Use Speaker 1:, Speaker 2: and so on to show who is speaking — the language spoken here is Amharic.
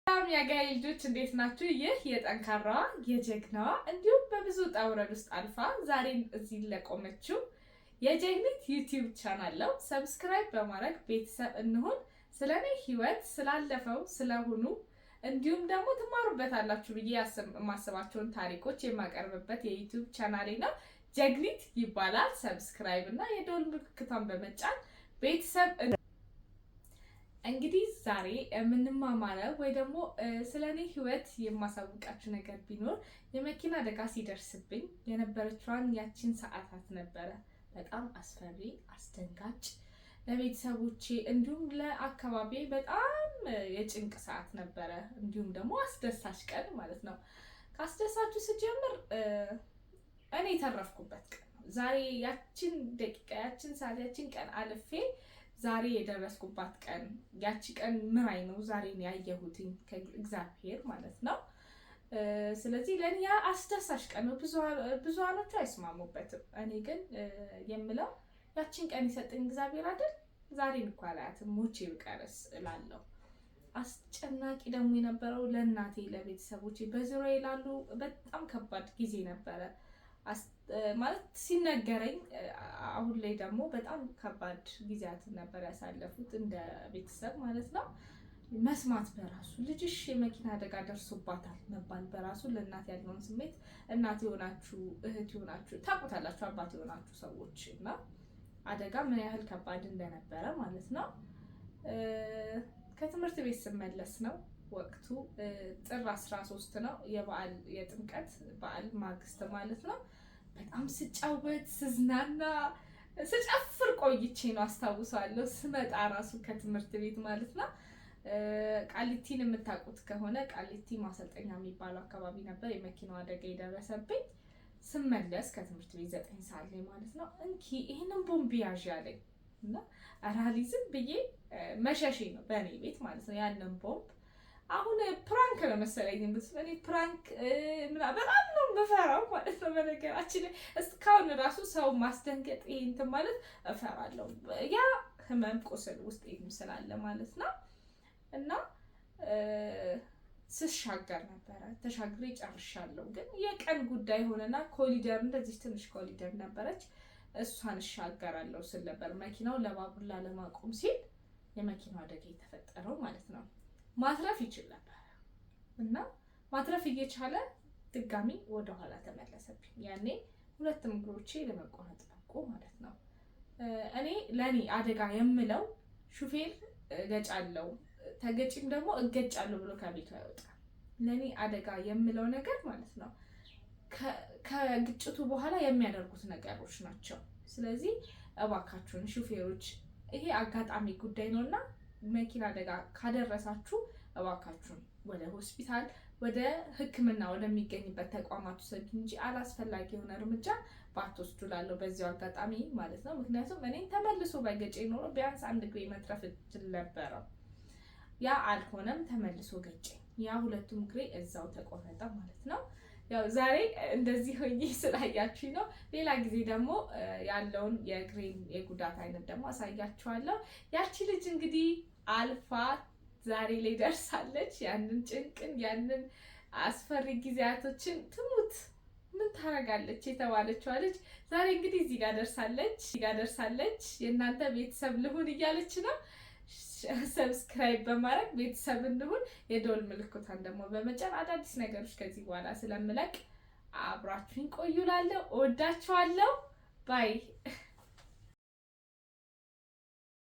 Speaker 1: ሰላም የአገሬ ልጆች፣ እንዴት ናችሁ? ይህ የጠንካራዋ፣ የጀግናዋ እንዲሁም በብዙ ውጣ ውረድ ውስጥ አልፋ ዛሬን እዚህ ለቆመችው የጀግኒት YouTube channel ነው። Subscribe በማድረግ ቤተሰብ እንሁን። ስለ እኔ ህይወት፣ ስላለፈው፣ ስለሆኑ እንዲሁም ደግሞ ትማሩበታላችሁ ብዬ የማስባቸውን ታሪኮች የማቀርብበት የ YouTube ቻናሌ ነው። ጀግኒት ይባላል። Subscribe እና የደወል ምልክቷን በመጫን ቤተሰብ። እንግዲህ ዛሬ የምንማማረው ወይ ደግሞ ስለ እኔ ህይወት የማሳውቃችሁ ነገር ቢኖር የመኪና አደጋ ሲደርስብኝ የነበረችዋን ያችን ሰዓታት ነበረ። በጣም አስፈሪ፣ አስደንጋጭ፣ ለቤተሰቦቼ እንዲሁም ለአካባቢ በጣም የጭንቅ ሰዓት ነበረ። እንዲሁም ደግሞ አስደሳች ቀን ማለት ነው። ከአስደሳቹ ስጀምር እኔ የተረፍኩበት ቀን ነው። ዛሬ ያችን ደቂቃ፣ ያችን ሰዓት፣ ያችን ቀን አልፌ ዛሬ የደረስኩባት ቀን፣ ያቺ ቀን ምራኝ ነው ዛሬን ያየሁትኝ ከእግዚአብሔር ማለት ነው። ስለዚህ ለእኔ ያ አስደሳች ቀን ነው። ብዙሃኖቹ አይስማሙበትም። እኔ ግን የምለው ያችን ቀን የሰጠኝ እግዚአብሔር አይደል? ዛሬን እኮ አላያትም፣ ሞቼ ብቀርስ እላለሁ። አስጨናቂ ደግሞ የነበረው ለእናቴ፣ ለቤተሰቦቼ፣ በዙሪያዬ ላሉ በጣም ከባድ ጊዜ ነበረ። ማለት ሲነገረኝ አሁን ላይ ደግሞ በጣም ከባድ ጊዜያትን ነበር ያሳለፉት እንደ ቤተሰብ ማለት ነው። መስማት በራሱ ልጅሽ የመኪና አደጋ ደርሶባታል መባል በራሱ ለእናት ያለውን ስሜት እናት የሆናችሁ፣ እህት የሆናችሁ ታውቁታላችሁ፣ አባት የሆናችሁ ሰዎች እና አደጋ ምን ያህል ከባድ እንደነበረ ማለት ነው። ከትምህርት ቤት ስመለስ ነው፣ ወቅቱ ጥር 13 ነው፣ የበዓል የጥምቀት በዓል ማግስት ማለት ነው። በጣም ስጫወት፣ ስዝናና፣ ስጨፍር ቆይቼ ነው አስታውሰዋለሁ። ስመጣ ራሱ ከትምህርት ቤት ማለት ነው። ቃሊቲን የምታውቁት ከሆነ ቃሊቲ ማሰልጠኛ የሚባለው አካባቢ ነበር የመኪናው አደጋ የደረሰብኝ። ስመለስ ከትምህርት ቤት 9 ሰዓት ላይ ማለት ነው፣ እንኪ ይህንን ቦምብ ያዥ ያለኝ እና ራሊዝም ብዬ መሸሼ ነው በእኔ ቤት ማለት ነው። ያንን ቦምብ አሁን prank ነው መሰለኝ፣ እኔ prank በጣም ነው የምፈራው ማለት ነው። በነገራችን ላይ እስካሁን ራሱ ሰው ማስደንገጥ ይሄ እንትን ማለት እፈራለሁ። ያ ህመም ቁስል ውስጥ ስላለ ማለት ነው። እና ስሻገር ነበረ፣ ተሻግሬ ጨርሻለሁ። ግን የቀን ጉዳይ ሆነና ኮሊደር፣ እንደዚህ ትንሽ ኮሊደር ነበረች፣ እሷን እሻገራለሁ ስል ነበር መኪናው ለባቡር ላለማቆም ሲል የመኪናው አደጋ የተፈጠረው ማለት ነው። ማትረፍ ይችል ነበረ እና ማትረፍ እየቻለ ድጋሚ ወደኋላ ተመለሰብኝ። ያኔ ሁለቱም እግሮቼ ለመቆረጥ በቁ ማለት ነው። እኔ ለእኔ አደጋ የምለው ሹፌር እገጫለሁ፣ ተገጪም ደግሞ እገጫለሁ ብሎ ከቤቱ አይወጣም። ለእኔ አደጋ የምለው ነገር ማለት ነው ከግጭቱ በኋላ የሚያደርጉት ነገሮች ናቸው። ስለዚህ እባካችሁን ሹፌሮች፣ ይሄ አጋጣሚ ጉዳይ ነው እና መኪና አደጋ ካደረሳችሁ እባካችሁን ወደ ሆስፒታል፣ ወደ ሕክምና ወደሚገኝበት ተቋማት ውሰዱ እንጂ አላስፈላጊ የሆነ እርምጃ ባትወስዱ እላለሁ በዚያው አጋጣሚ ማለት ነው። ምክንያቱም እኔን ተመልሶ ባይገጨኝ ኖሮ ቢያንስ አንድ እግሬ መትረፍ እችል ነበረ። ያ አልሆነም፣ ተመልሶ ገጨኝ። ያ ሁለቱም እግሬ እዛው ተቆረጠ ማለት ነው። ያው ዛሬ እንደዚህ ሆኜ ስላያችሁኝ ነው። ሌላ ጊዜ ደግሞ ያለውን የእግሬን የጉዳት አይነት ደግሞ አሳያችኋለሁ። ያቺ ልጅ እንግዲህ አልፋ ዛሬ ላይ ደርሳለች። ያንን ጭንቅን፣ ያንን አስፈሪ ጊዜያቶችን ትሙት ምን ታደርጋለች የተባለችዋ ልጅ ዛሬ እንግዲህ እዚህ ጋር ደርሳለች፣ እዚህ ጋር ደርሳለች። የእናንተ ቤተሰብ ልሁን እያለች ነው። Subscribe በማድረግ ቤተሰብ እንሁን። የደወል ምልክቷን ደግሞ በመጫን አዳዲስ ነገሮች ከዚህ በኋላ ስለምለቅ አብራችሁኝ ቆዩ እላለሁ። እወዳችኋለሁ። Bye.